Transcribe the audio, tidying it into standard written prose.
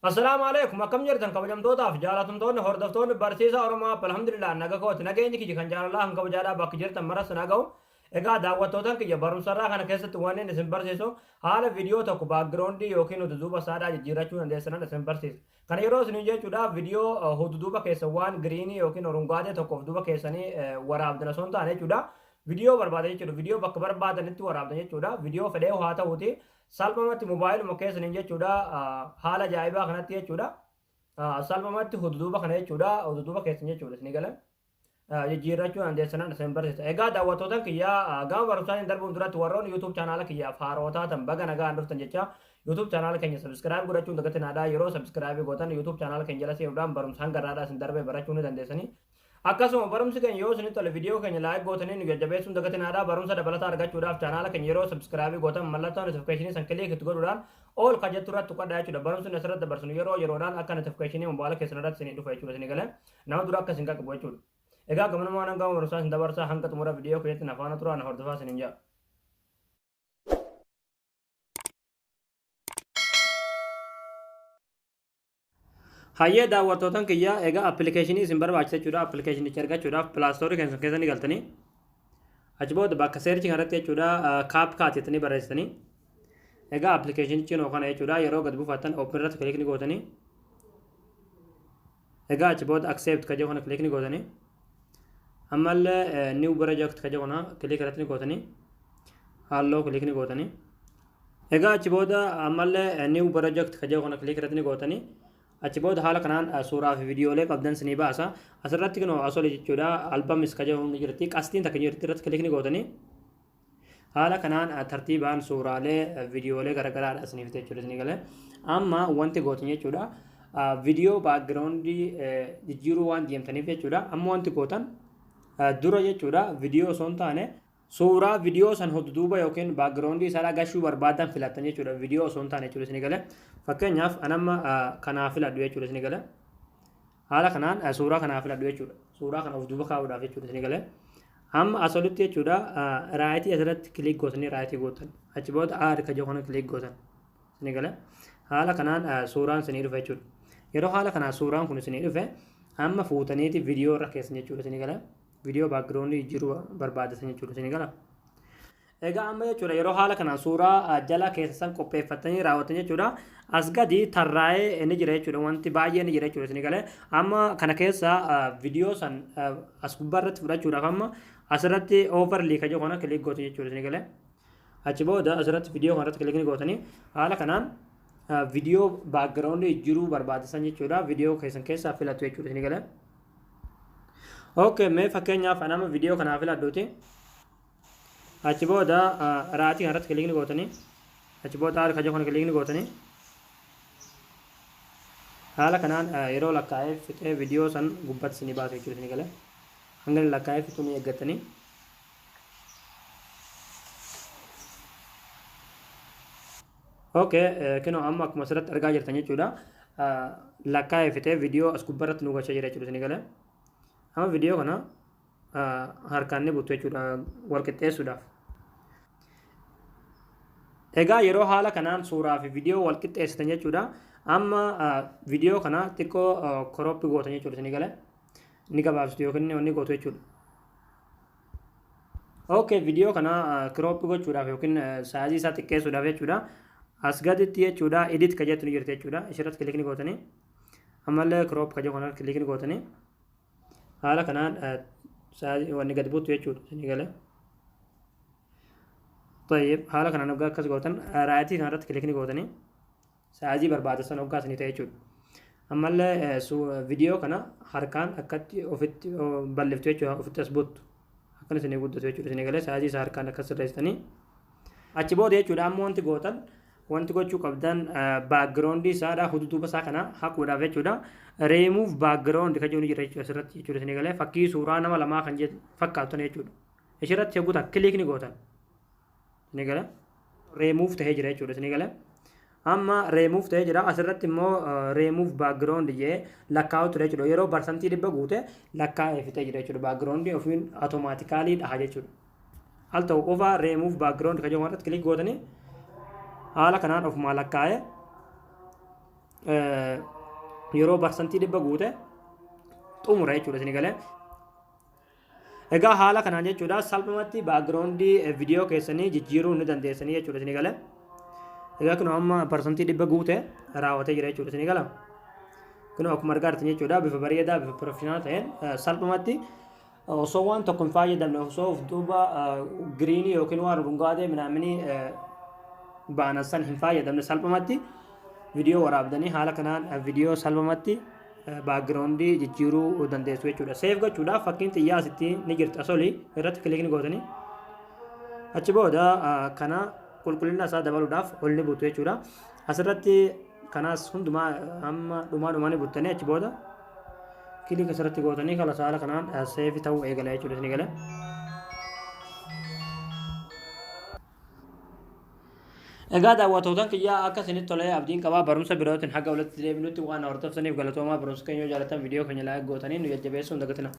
Assalaamu alaikum, akkam jirtan kabajamtootaaf jaalatamtoonni hordoftoonni Barsiisa Oromoo App? Alhamdulillah, naga kooti. Nageenyi kiyya kan jaalalaa kan kabajaadhaa bakka jirtan maras na ga'u. Egaa daawwattootan kiyya, barumsarraa kana keessatti wanni inni isin barsiisu haala viidiyoo tokko backgroundii yookiin hududuuba isaadhaa jijjiirrachuu dandeessanan isin barsiisa. Kana yeroo isin jechuudha, viidiyoo hududuuba keessa waan greenii yookiin urungaadee tokko of duuba keessanii waraabdan osoo hin taane jechuudha. Viidiyoo barbaadan jechuudha. Viidiyoo bakka barbaadanitti waraabdan jechuudha. Viidiyoo fedhee haa ta'uuti, salphumatti mobaayiluma keessaniin jechuudha, haala ajaa'ibaa kanatti jechuudha. Salphumatti hududuuba kana jechuudha, hududuuba keessan jechuudha, isin galan jijjiirrachuu dandeessanan isin barsiisa. Egaa daawwattootan kiyyaa, gama barumsaatiin darbuun duratti warroonni YouTube chaanaala kiyyaaf haaroo taatan baga nagaan dhuftan jecha, YouTube chaanaala keenya subscribe godhachuun dagatinaadha. Yeroo subscribe gootan YouTube chaanaala keenya jala seenuudhaan barumsa hanga irraadhaa isin darbee barachuu ni dandeessanii. Akkasuma barumsi keenya yoo isinitti tole viidiyoo keenya like gootanii nu jajjabeessuun dagatinaadha. Barumsa dabalataa argachuudhaaf chaanaala keenya yeroo subscribe gootan mallattoo notification san click itti godhuudhaan all ka jettu irratti tuqadhaa jechuudha. Barumsi nu asirratti dabarsinu yeroo yeroodhaan akka notification mobaayila keessan irratti isinii dhufa jechuudha. Isinii galee nama dura akka isin qaqqabu jechuudha. Egaa gamanumaan hanga barumsaa isin dabarsaa, hanga xumura viidiyoo keenyatti na faana turaa, na hordofaa isiniin jedha. Hayyee daawwattootan kiyya, egaa appilikeeshinii isin barbaachisa jechuudha. Appilikeeshinicha argachuudhaaf Play Storeii keessan keessa ni galtanii. Achi booda bakka searchii kanarratti jechuudha, CapCut jettanii barreessitanii. Egaa appilikeeshinichi noo kana jechuudha. Yeroo gad buufattan open irratti click ni gootanii. Egaa achi booda accept ka jedhu kana click ni gootanii. Ammallee new project ka jedhu kana click irratti ni gootanii. Halluu click ni gootanii. Egaa achi booda ammallee new project ka jedhu kana click irratti ni gootanii. Achi booda haala kanaan suuraa fi viidiyoolee qabdan sinii baasa. Asirratti kunoo asoli jechuudha, albums ka jedhu ni jirti. Qastiin takka jirti, irratti click ni gootanii. Haala kanaan tartiibaan suuraalee, viidiyoolee garaagaraadha isiniif jechuudha, isinii galee. Amma wanti gootan jechuudha, viidiyoo backgroundii jijjiiruu waan deemtaniif jechuudha. Amma wanti gootan dura jechuudha, viidiyoo osoo hin taane suuraa viidiyoo san duuba yookiin backgroundii isaa gashuu barbaadan filattan jechuudha. Viidiyoo osoo hin taane jechuudha, isinii galee. Fakkeenyaaf anamma kanaa filadhu jechuudha, isinii galee. Haala kanaan suuraa kanaa filadhu jechuudha. Suuraa kana of duuba kaa'uudhaaf jechuudha, isinii galee. Amma as olitti jechuudha, rightii asirratti click gootanii rightii gootan. Achi booda add ka jedhu kana click gootan. Isinii galee. Haala kanaan suuraan isinii dhufa jechuudha. Yeroo haala kanaan suuraan kun isinii dhufe, amma fuutaniiti viidiyoo irra keessan jechuudha, isinii galee. Viidiyoo backgroundii jijjiiruu barbaadatan jechuudha, isinii gala. Egaa amma jechuudha, yeroo haala kanaan suuraa jala keessa san qopheeffatanii raawwatan jechuudha. As gadi tarraa'ee ni jira jechuudha. Wanti baay'ee ni jira jechuudha, isinii galee. Amma kana keessa viidiyoo san as gubbaa irratti fudhachuudhaaf amma asirratti overlay ka jedhu kana click gootu jechuudha, isinii galee. Achi booda asirratti viidiyoo kanarratti click ni gootanii haala kanaan viidiyoo backgroundii jijjiiruu barbaadisan jechuudha. Viidiyoo keessan keessaa filatu jechuudha, isinii galee. Okay, mee fakkeenyaaf anama viidiyoo kanaa filadhuuti. Achi booda rightii kanarratti click ni gootanii. Achi booda add ka jedhu kana click ni gootanii. Haala kanaan yeroo lakkaa'ee fixee viidiyoo san gubbatti isinii baasa jechuudha, isinii galee. Hanga inni lakkaa'ee fixuu ni eeggattanii. Okay, kinoo amma akkuma asirratti argaa jirtan jechuudha. Lakkaa'ee fixee viidiyoo as gubbaarratti nu galchaa jira jechuudha, isinii galee. Amma viidiyoo kana harkaan ni buttu jechuudha, wal qixxeessuudhaaf. Egaa yeroo haala kanaan suuraa fi viidiyoo wal qixxeessitan jechuudha. Amma viidiyoo kana xiqqoo crop gootan jechuudha, isinii galee. Ni gabaabsitu yookiin ni gootu jechuudha. Okay, viidiyoo kana crop gochuudhaaf yookiin sizeii isaa xiqqeessuudhaaf jechuudha. As gaditti jechuudha, edit ka jettu ni jirti jechuudha. Ishirratti click ni gootanii. Ammallee crop ka jedhu kana click ni gootanii. Haala kanaan sizeii wanni gadi buttu jechuudha, isinii galee. طيب, haala kanaan hoggaa akkas gootan rightii kanarratti click ni gootanii sizeii barbaada sana hoggaa isinii ta'e jechuudha. Ammallee viidiyoo kana harkaan akkatti ofitti bal'iftu jechuudha, ofitti as buttu. Akkan isinii guddatu jechuudha, isinii galee. Sizeii isaa harkaan akkas sirreessitanii. Achi booda jechuudha, amma wanti gootan, wanti gochuu qabdan backgroundii isaadha, hududuuba isaa kana haquudhaaf jechuudha. Reemuuf background kan jedhu ni jira jechuudha asirratti jechuudha, isinii galee. Fakkii suuraa nama lamaa kan fakkaatu jechuudha. Ishirratti yogguu takka click ni gootan. Isinii galee. Reemuuf ta'ee jira jechuudha, isinii galee. Amma reemuuf ta'ee jira. Asirratti immoo reemuuf background jee lakkaa'u ture jechuudha. Yeroo 100% guute lakkaa'ee fixee jira jechuudha. Background ofiin automatically dhaha jechuudha. Al ta'u qofa reemuuf background kan jedhamu irratti click gootanii haala kanaan ofumaa lakkaa'ee yeroo 100% guute xumura jechuudha isin galee. Egaa haala kanaan jechuudha salphumatti backgroundii viidiyoo keessanii jijjiiruu ni dandeessanii jechuudha isin galee. Egaa kun amma 100% guute raawwatee jira jechuudha isin gala. Kun akkuma argaa jirtan jechuudha bifa bareedaa, bifa professional ta'een salphumatti osoo waan tokko hin fayyadamne, osoo of duuba greenii yookiin waan rungaadee minaaminii baanan san hin fayyadamne, salphumatti viidiyoo waraabdanii haala kanaan viidiyoo salphumatti backgroundii jijjiiruu dandeessu jechuudha. Save gochuudhaaf fakkiin xiyyaa asitti ni jirti, asolii irratti click ni gootanii achi booda kana qulqullina isaa dabaluudhaaf ol ni buutu jechuudha. Asirratti kanaas hundumaa amma dhumaa dhumaa ni buttanii achi booda click asirratti gootanii kala haala kanaan save ta'uu eegala jechuudha isin galee. Egaa daawwattootaan kiyyaa, akka isinitti tolee abdiin qabaa. Barumsa birootiin haga walitti deebinutti waan hordoftaniif galatoomaa. Barumsa keenya yoo jaalatan viidiyoo keenya like gootanii nu jajjabeessuu hin dagatina.